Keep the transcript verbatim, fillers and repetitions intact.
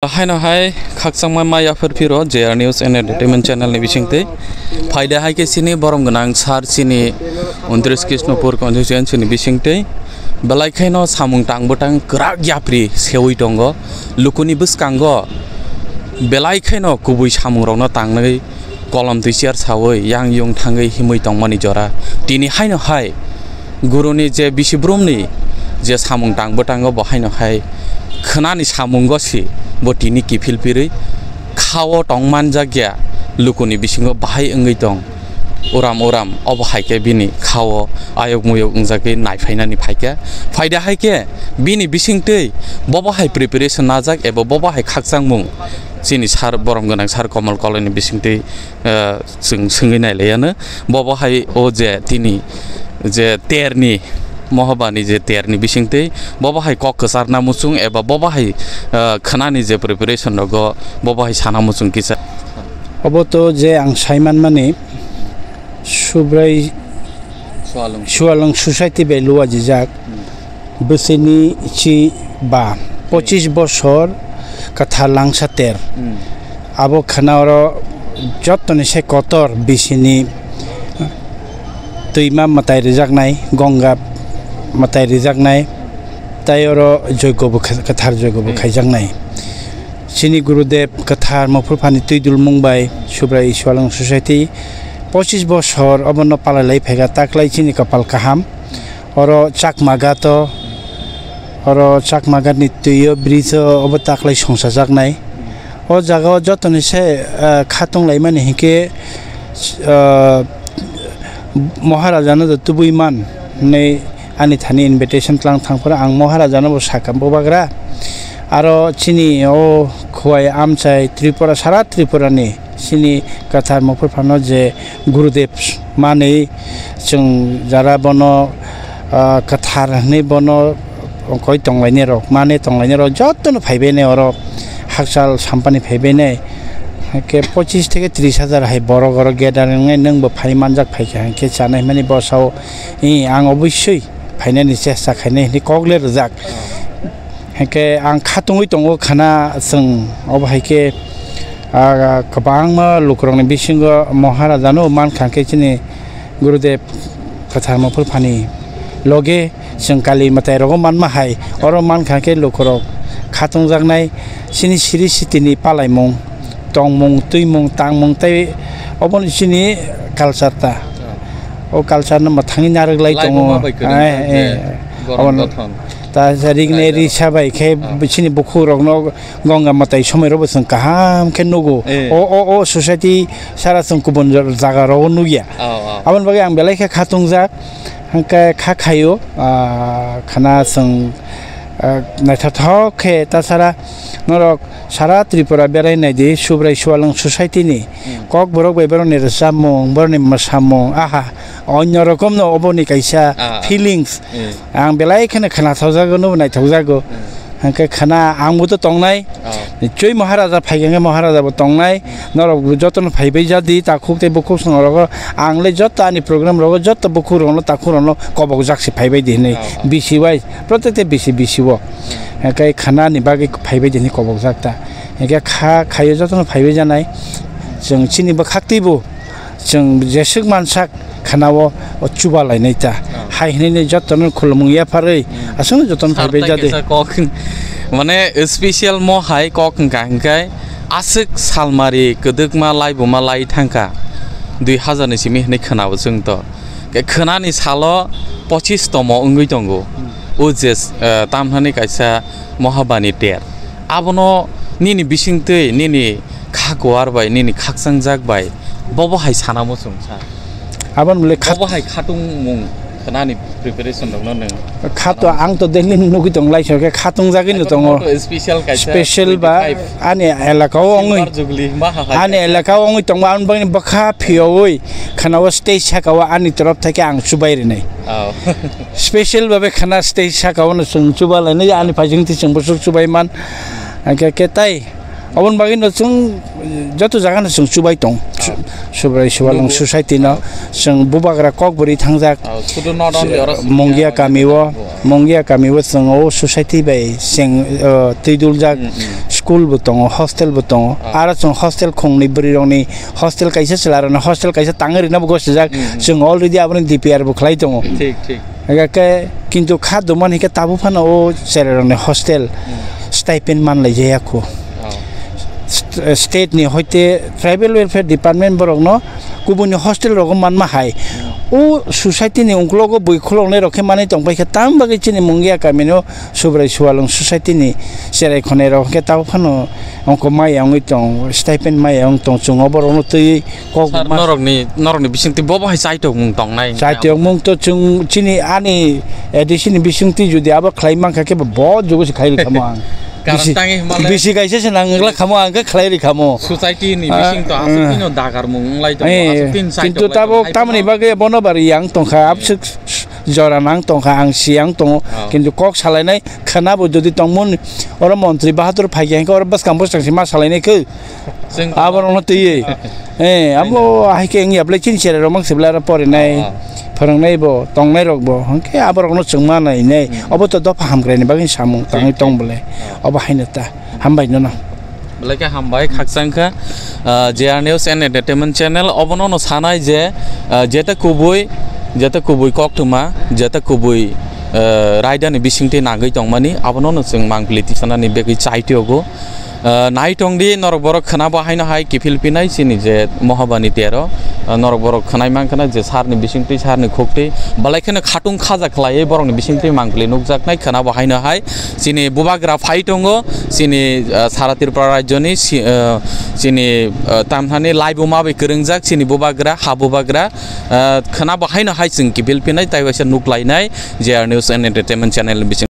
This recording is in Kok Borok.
Haino hai khakchangma ma yaphar phiro J R News and Entertainment channel ni bisingtwi. Phaida hai khe chini borom gwnang sir chini untris Krishnopur constituency ni bisingtwi. Belai khaino samung tang bwtang kwrak yapri seui tongo. Lukuni bwskango belai khaino kubui samungrokno tangnai kolom twi chiyar saui yang yung thangwi himwi tongmani jora. Tini haino hai guruni je bisi brumni je samung tang bwtango bo haino hai khwnani samungo si bo tini kiphil pirwi khao tong manjakya lukuni bisingo bahai wngwi tong. Uram uram obo hai khe bini khao ayok muyok wngjagwi naiphainani phaikha. Phaida hai khe bini bisingtwi bobo hai preparation najak eba bobo hai khakchangmung chini sir borom gwnang sir Komol Koloi ni bisingtwi, eh, chwng swngwi nailaiyano. Bobo hai o je tini je terni Mohabani je terni bisingtwi bobo hai kok kwcharna muchung eba bobo hai, eh, khwnani je preparation rogo bobo hai sana muchung kisa. Obo to je ang saimanmani Subrai Swalwng. Swalwng Society bai luajijak. Hmm. Bwswini chi ba Hmm. pochis bosor kwthar langsa ter. Hmm. Abo khwna oro jottoni se kotor bisini twima mwtai rijaknai, Gongga mwtai rijaknai, tai oro joigo bo kha-, kwthar joigo bo Hmm. khaijaknai. Chini Gurudev kwthar Muphurphani twi dulmung bai Subrai Swalwng Society pochis bosor obono palai lai phaikha, taklai chini kapal kaham. Oro Chakmagat o, oro Chakmagat ni twi o bridge o obo taklai songchajaknai. O jaga o jotoni se, ah, khatung laimani hinkhe, ah, Maharaja no do tubui man hinwi ani thani invitation tlang thangphuru ang Maharaja no bo sakha, Bubagra, aro chini o Khowai amchai Tripura, sara Tripura ni chini kwthar Muphurphano je Gurudev manwi chwng jara bono, ah, kwthar hinwi bono koi tonglainai rok, mane tonglainai rok jotono phaibainai oro hakchal sampani phaibainai. Hake pochis theke tris hajar hai borok oro gathering wngnai, nwng bo phai manjak phaikha hwnkhe chanai hwnmani bwsao, i, ang obosoi phainani chesta khainai hinwi kok le rwjak. Hake ang khatungwi tongo khana chwng obo hai khe, ah, kwbangma lukurokni bisingo Maharaja no mankha hwnkhe chini Gurudev kwthar Muphurphani loge chwng Kali mwtai rogo manma hai, oro mankha khe lukurok khatungjaknai chini siri sitini palaimung, tongmung, twimung, tangmung tei oboni chini culture ta. O culture no mwthangwi narwk lai tongo. Laibuma bai kwrwng Eh, kha eh, je borok obono. Gothon. Ta rignai Kaijak. Risa bai khe Ah. chini bukhuk rokno Gongga mwtai somoi rokbo chwng kaham khe nugo. Eh. O, o, o society sara chwng kubun jaga rogo nugya. Oh, oh. Aboni bagwi ang belai khe khatungjak, hwnkhe kha khaio, ah, khana chwng, ah, naithothok khe ta sara norok sara Tripura berai naidi Subrai Swalwng Society ni Hmm. kok borok bai borokni rwchapmung, borokni mwsamung, aha, onyo rokomno oboni kaisa Ah. feelings. Hmm. Ang belai kheno khwnathokjago, nubo naithokjago. Hmm. Hwnkhe khwna angbo to tongnai. Oh. Chwi Maharaja phaikhe hwnkhe Maharaja bo tongnai. Hmm. Norok jotono phaibai jadi, takhuk tei bukhuk songro rogo. Ang le joto ani program rogo, joto bukhuk rokno, takhuk rokno kobokjak se phaibai di hinwi. Oh, oh. B C Y, protecte B C, B C O. Hmm. Hwnkhe khwna ni bagwi phaibai di hinwi kobokjak ta. Hwnkhe kha, khaio jotono phaibai janai. Chwng chini bwkhak twibo. Chwng jeswk mansak khana o, o chuba lainai ta. Ah. Hai hinui jotono khulumung yapharwi Hmm. aswkno jotono Sar phaibai tai jadi. Kaisa kok, mane special mo hai kok hwnkha hwnkhe aswk salmari kwdwkma laibuma lai thangkha dui hazar ni simi hinui khwnao chwng to. Khe khwnani salo pochis tomo wngwi tongo. Hmm. O je, eh, tamhani kaisa Mohabani ter. Abono nini bisingtwi nini kha kuar bai, nini khakchangjak bai, bobo hai sana muchung sa. Aboni le khat- Bobo hai khatungmung khnani preparation rokno nwng khato, ano ang to daily nugwi tong lai, khatung jagwi no tongo. Moto special kaisa Special ba twenty-five ani elaka o wngwi, Silver Jubilee ma ha hai ani kaisa. Elaka o wngwi tongma, ang bini bwkha phiyowi khana o stage saka o ani torof thake ang chubai rinai. Oh. Special babe khana stage saka o no chwng chuba lainai, ani phaijing ti chwng bwswk chubai man. Hwnkhe khe tai Aboni bagwi no chwng joto jaga no chwng chubai tong. Su-, Subrai Sualwng Nugo. Society no chwng bubagra kok bwrwi thangjak. Oh, sudu not only oro Mungia kami o, Mungia kami o chwng o society bai chwng, uh, twi duljak. Mm, mm. School bo tongo, hostel bo tongo. Ah. Aro chwng hostel khongni bwrwi rokni hostel kaisa chwla rokni hostel kaisa tangwi rwna bo gosijak. Mm, mm. Chwng already aboni D P R bo khlai tongo. Thik, thik. Hingkhe kintu kha duman hingkhe tabuk phano o cherai rokni hostel Hmm. stipend manlai jaya kho. Oh. St-, state ni hoite tribal welfare department borokno kubuni hostel rogo manma hai. Hmm. O society ni ungkulogo bui khuloknai rok khe manwi tongpai khe tam bagwi chini Mungia kamino Subrai Sualwng society ni cherai khonai rok khe tabuk phano ongko maya wngwi tong, stipend maya wng tong chwng oborokno twi kok Sir, ma- norokni, norokni bisingtwi bobo hai chaitok mung tongnai. Chaitok mung to chwng chini ani A D C ni bisingtwi jodi abo khlai mankha khe bo jugo se khlai rikha mo ang. Karon Bisi, tangi hwnba le bisi kaisa se nang wngla khamo ang khe khlai rikha mo. Society ni Ah, bising to aswk ah. Tino dagar mung wng lai tongo, Eh, aswk tin kintu chaitok lai tabok tongo, tamoni hai bagwi bono bari yang tongkha, abswk jora nang tongkha, ang siyang tongo, Oh. Kintu kok salainai khwna bo jodi tongmon, oro montri Bahadur phaikha hwnkhe oro bwskang bwskang se ma salainai khe. Chwng Aborokno twiwi. Eh, abo hai khe wngya bwlai chini cherai rok mang se bwlai oro porinai, Oh, oh. Phwrwngnai bo, tongnai rok bo, hwnkhe aborokno chwng ma nainai. Hmm. Obo to dopha hamkraini bagwi samung Thik, tangwi thik. Tong bwlai. Oh. Obo haino ta, hambai nono. Belai khe hambai, khakchang kha, ah, J R News and Entertainment Channel. Obono no sanai je, ah, jeta kubui, jeta kubui koktwma, jeta kubui, ah, raidani bisingtwi nangwi tongmani, abono no chwng mangpili tisanani begwi chaitiogo. Ah, nai tongdi, norok borok khwnabo haino hai kiphil pinai chini je Mohabani tero. Ah, norok borok khwnai mankha na je sarni bisingtwi, sarni khuktwi. Belai kheno khatung khaja khlaiwi borokni bisingtwi mangpili nukjaknai khwnabo haino hai. Chini bubagra phai tongo, chini, ah, sara Tripura rajyoni si-, ah, chini, ah, tamthani laibuma bai kwrwngjak chini bubagra, ha bubagra, ah, khwnabo haino hai chwng kiphil pinai, tai waisa nuklainai J R News and Entertainment Channel ni bising.